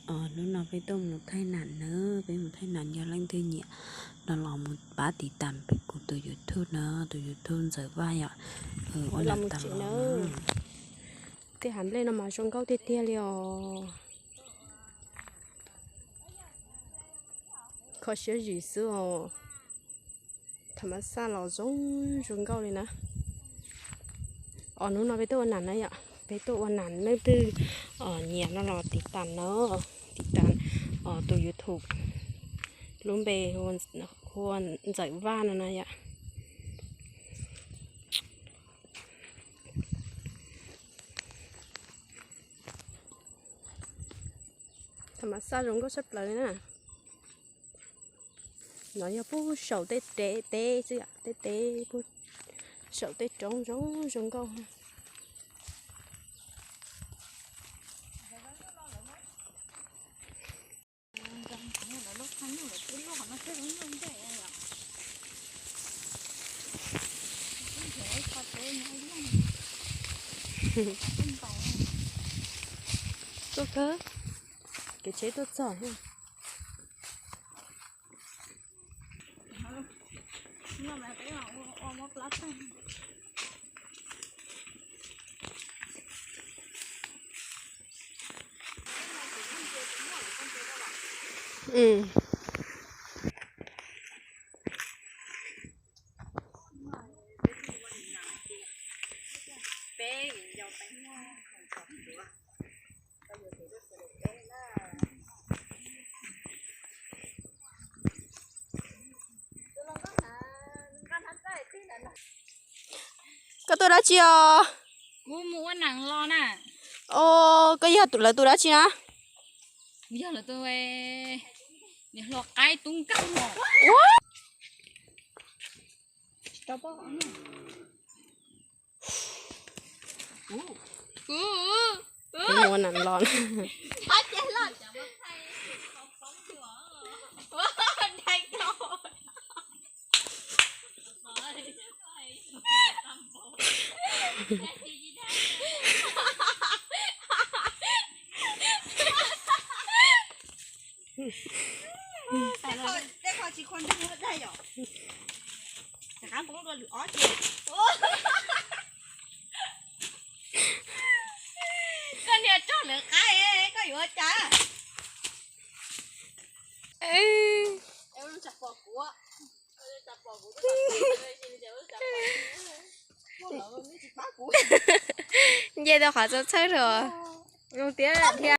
Hnub no peb tuaj mus thaij nam na, peb mus thaij nam, yog leej twg nyiam no los mus pab tiv tam kuv tus YouTube na, tus YouTube Ntxawm Vaj yom. Ua nam tas los na. Tej hav nplej no mas zoo nkauj tiag tiag li os. Kho siab zim xwb os. Tham mas xaj los zoo zoo nkauj li na. Os, hnub no peb tuaj ua nam na yom, peb tuaj ua nam, leej twg nyiam no los tiv tam na, tiv tam tus YouTube lub npe hu ua Ntxawm Vaj no na yom. Tham mas xaj zoo nkauj tshaj plaws li na. No yog pug saum tej teb xwb, tej teb pug saum tej roob zoo zoo nkauj. Tuaj kawg, kev tsheb tuaj txog. Koj tuaj dab tsi os? Kuv mus ua nam los na. Os, koj yog lawv tus dab tsi na? Kuv yog lawv tus niam hluas qaib tub nkeeg os. Kuv mus ua nam los. Tej qho tsis kho ntag yom. Rov qab poob dua lwm ob ces. Koj niag rog lawv qab, koj yuav ua cas? Nce tau qhov txaus txhawj rau zoo tiag thiab.